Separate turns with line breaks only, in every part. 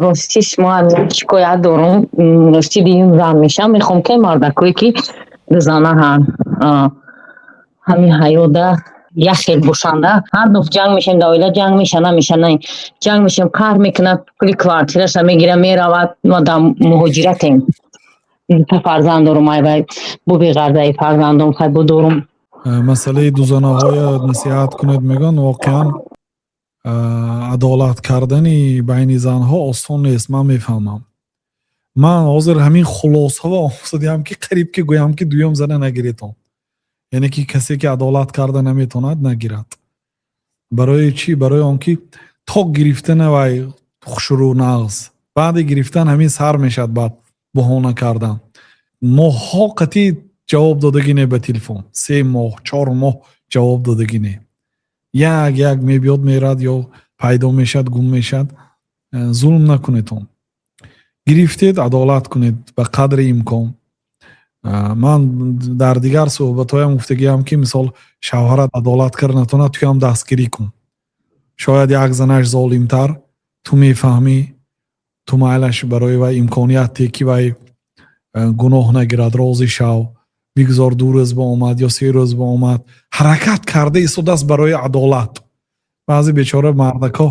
Ростиш, ман як шикоят дорум. Рости, дуюм зан мешам. Мехоҳам, ки мардакое, ки дузана ҳан, ҳамин ҳаёда як хел бошанда. Ҳар даф ҷанг мешавем, дар оила ҷанг меша, намеша, не, ҷанг мешавем, қаҳр мекунад, пули квартираша мегира, меравад. Ма дар муҳоҷиратем, дута фарзанд дорум, айвай бо беғарзаи фарзандом хай бо дорум.
Масъалаи дузанаҳоя насиҳат кунед, мегӯянд. Воқеан, адолат кардани байни занҳо осон нест, ман мефаҳмам. Ман ҳозир ҳамин хулосаро омӯзадиҳам, ки қариб ки гӯям, ки дуюм зана нагиретон, яъне ки касе, ки адолат карда наметавонад, нагирад. Барои чӣ? Барои он ки то гирифтана вай хушрӯ нағз, баъди гирифтан ҳамин сар мешавад, баъд баҳона кардан. Моҳҳо қатъи ҷавоб додагӣ не ба телефон, 3 моҳ, 4 моҳ ҷавоб додагӣ не, як як мебиёд, мерад ё пайдо мешавад, гум мешавад. Зулм накунедон. Гирифтед, адолат кунед ба қадри имкон. Ман дар дигар суҳбатҳоям гуфтагиам, ки мисол, шавҳарат адолат карда натавонад, туям дастгирӣ кун. Шояд як занаш золимтар, ту мефаҳмӣ, ту майлаш барои вай имконият те, ки вай гуноҳ нагирад, розӣ шав, бигзор 2 рӯз ба омад ё 3 рӯз ба омад, ҳаракат карда истодааст барои адолат. Баъзе бечора мардакҳо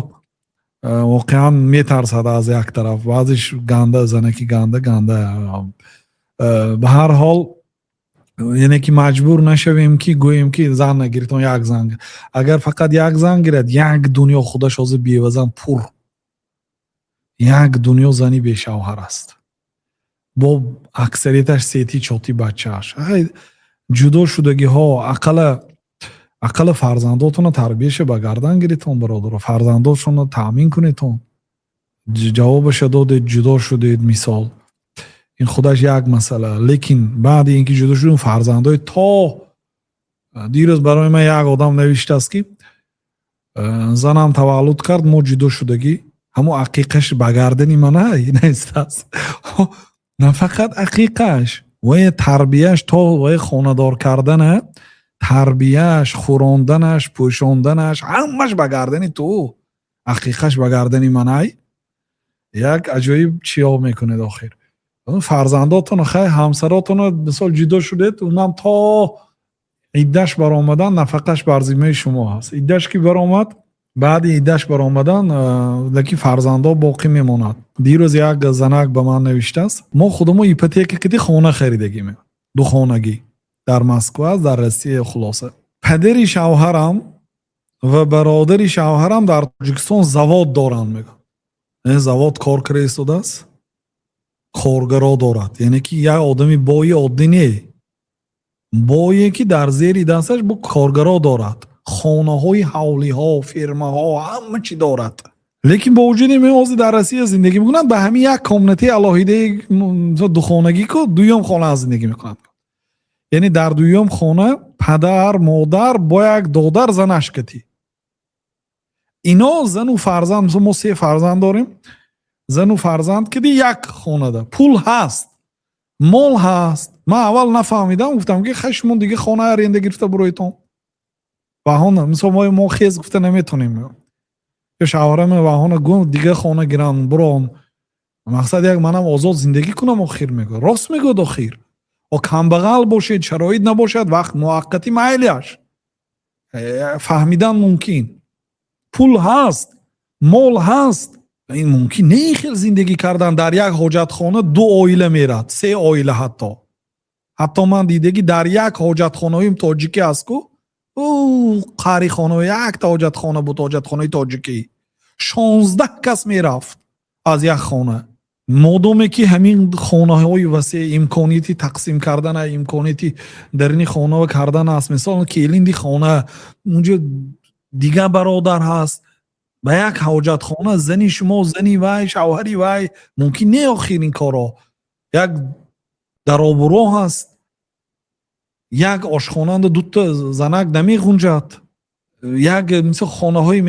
воқеан метарсад аз як тараф, баъзеш ганда, занаки ганда ганда. Ба ҳар ҳол, яъне ки маҷбур нашавем, ки гӯем, ки зан нагиритон, як зан. Агар фақат як зан гирад, як дунё худаш ҳозир бевазан пур, як дунё зани бешавҳар аст, бо аксарияташ сети чоти бачааш. Ҷудо шудагиҳо ақалла фарзандотонро тарбияша ба гардан гиритон, бародаро, фарзандошонро таъмин кунедон. Ҷавобаша додед, ҷудо шудед, мисол, ин худаш як масъала. Лекин баъди ин ки ҷудо шудем, фарзандои то дирӯз барои ман як одам навиштааст, ки занам таваллуд кард, мо ҷудо шудагӣ, ҳамон ақиқаш ба гардани мана наистааст. На фақат ақиқаш, вае тарбияш, то вае хонадор кардана, тарбияш, хӯронданаш, пӯшонданаш, ҳамаш ба гардани ту, ақиқаш ба гардани манай. Як аҷоиб чиё мекунед. Охир фарзандотоно, хай, ҳамсаротоно, мисол, ҷудо шудед, унам то иддаш баромадан нафақаш бар зиммаи шумо ҳаст. Иддаш ки баромад, баъди иддаш баромадан, лекин фарзандо боқӣ мемонад. Дирӯз як занак ба ман навиштааст: мо худамо ипотека киди хона харидагим, духонагӣ, дар Москва аст, дар Россия. Хулоса, падари шавҳарам ва бародари шавҳарам дар Тоҷикистон завод доранд, мегӯяд. Завод кор карда истодааст, коргаро дорад, яъне ки як одами бои оддӣ не, бое ки дар зери дасташ бо коргаро дорад, хонаҳои, ҳавлиҳо, фирмаҳо, ҳама чӣ дорад. Лекин бо вуҷуди ин ҳозир дар Россия зиндагӣ мекунанд, ба ҳамин як комнатаи алоҳидаи духонагӣ ку дуюм хона зиндагӣ мекунанд. Яъне дар дуюм хона падар, модар бо як додар, занаш катӣ, ино зану фарзанд. Мисол, мо се фарзанд дорем, зану фарзанд киди як хонада. Пул ҳаст, мол ҳаст. Ман аввал нафаҳмидам, гуфтам, ки хай, шумо дига хона аренда гирифта буроитон. Баҳона, мисол, мо хез гуфта наметонем ё шавҳараме баҳона гу, дига хона гиран, бурон, мақсад як манам озод зиндагӣ кунам. Охир мегӯяд, рост мегӯяд. Охир о камбағал бошед, шароит набошад, вақт муваққатӣ майлиаш фаҳмидан мумкин. Пул ҳаст, мол ҳаст, ин мумкин не хел зиндагӣ кардан. Дар як ҳоҷатхона ду оила мерад, се оила. Ҳатто ман дидагӣ, дар як ҳоҷатхонаҳои тоҷикӣ аст ку, ӯ қари хона, якта ҳоҷатхона буд, ҳоҷатхонаи тоҷикӣ, 16 кас мерафт аз як хона. Модоме ки ҳамин хонаҳои васеъ, имконияти тақсим кардана, имконияти дарини хона кардан аст, мисол, келинди хона, унҷо дигар бародар ҳаст, ба як ҳоҷатхона зани шумо, зани вай, шавҳари вай, мумкин не охир ин корро. Як даробуро ҳаст, як ошхонанда дута занак намеғунҷад. Як мисол, хонаҳои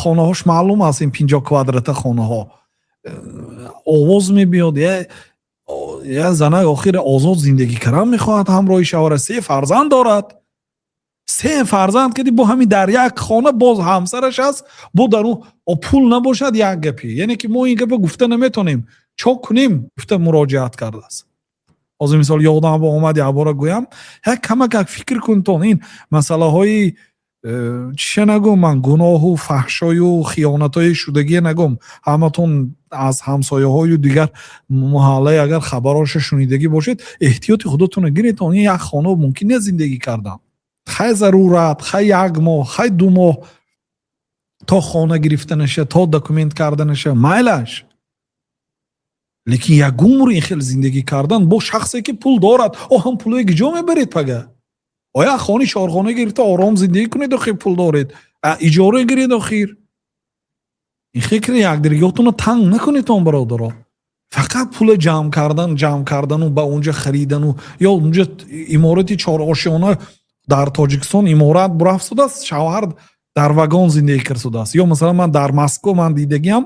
хонаҳош маълум аст, ин 50 квадрата хонаҳо, овоз мебиёд. Я занак охир озод зиндагӣ кардан мехоҳад ҳамроҳи шавҳара, се фарзанд дорад. Се фарзанд кардӣ, бо ҳамин дар як хона боз ҳамсараш аст, бо дар ӯ пул набошад, як гапи. Яъне ки мо ин гапа гуфта наметонем, чо кунем, гуфта муроҷиат кардааст. Ҳозир мисол ёдам омад, якбора гӯям, як камакак фикр кунтон. Ин масъалаҳои чиша нагӯм ман, гуноҳу фаҳшою хиёнатҳои шудагие нагӯм. Ҳаматон аз ҳамсояҳою дигар маҳаллае агар хабароша шунидагӣ бошед, эҳтиёти худотонро гиретон. Ин як хона мумкин нест зиндагӣ кардан. Хай зарурат, хай як моҳ, хай 2 моҳ, то хона гирифта наша, то документ карда наша, майлаш. Лекин як умр ин хел зиндагӣ кардан бо шахсе ки пул дорад, о ҳам пулое ки ҷо мебаред пага? Оя хони чорхона гирифта ором зиндагӣ кунед? Охир пул доред, иҷора гиред. Охир ин фикри якдигарётонро танг накунедон, бародаро. Фақат пула ҷамъ кардан, ҷамъ кардану ба унҷа харидану ё унҷа иморати чорошёна. Дар Тоҷикистон иморат бурафт шудааст, шавҳар дар вагон зиндагӣ кард шудааст. Ё масалан ман дар Москва ман дидагиам,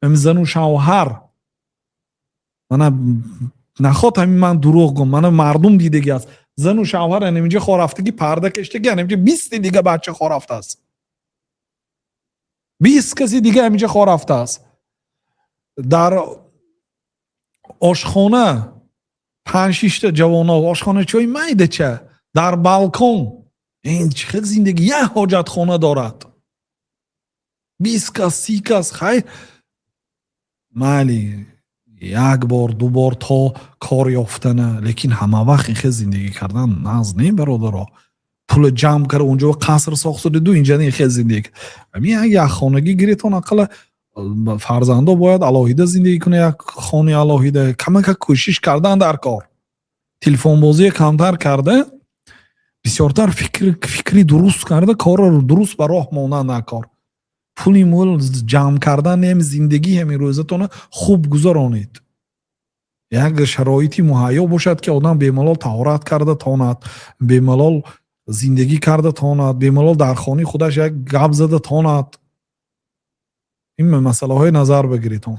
зану шавҳар, мана наход ҳамин ман дурӯғ гум, мана мардум дидагӣ аст, зану шавҳар анаминҷа хорафтагӣ, парда каштагӣ, анаминҷа 20-ти дига бача хорафтааст, 20 каси дига ҳаминҷа хорафтааст. Дар ошхона панҷ шишта ҷавоно, ошхоначои майдача, дар балкон. Ин чӣ хел зиндагӣ? Як ҳоҷатхона дорад 20 кас, 30 кас. Хай майли, як бор, ду бор то кор ёфтана, лекин ҳама вақт ин хел зиндагӣ кардан нағз не, бародаро. Пула ҷамъ карда, унҷо қаср сохтаду инҷа ин хел зиндагӣ. Ҳамин як якхонагӣ гиретон, ақалла фарзандо бояд алоҳида зиндагӣ кунад, як хони алоҳида. Камака кӯшиш кардан дар кор, телефонбозие камтар карда, бисёртар фикри дуруст карда, корро дуруст ба роҳ мондан дар кор. Пули мул ҷамъ кардан нем, зиндагӣ ҳамин рӯзатона хуб гузаронед. Як шароити муҳайё бошад, ки одам бемалол таҳорат карда тонад, бемалол зиндагӣ карда тонад, бемалол дар хонаи худаш як гап зада тонад. Ин масъалаҳои назар бигиритон.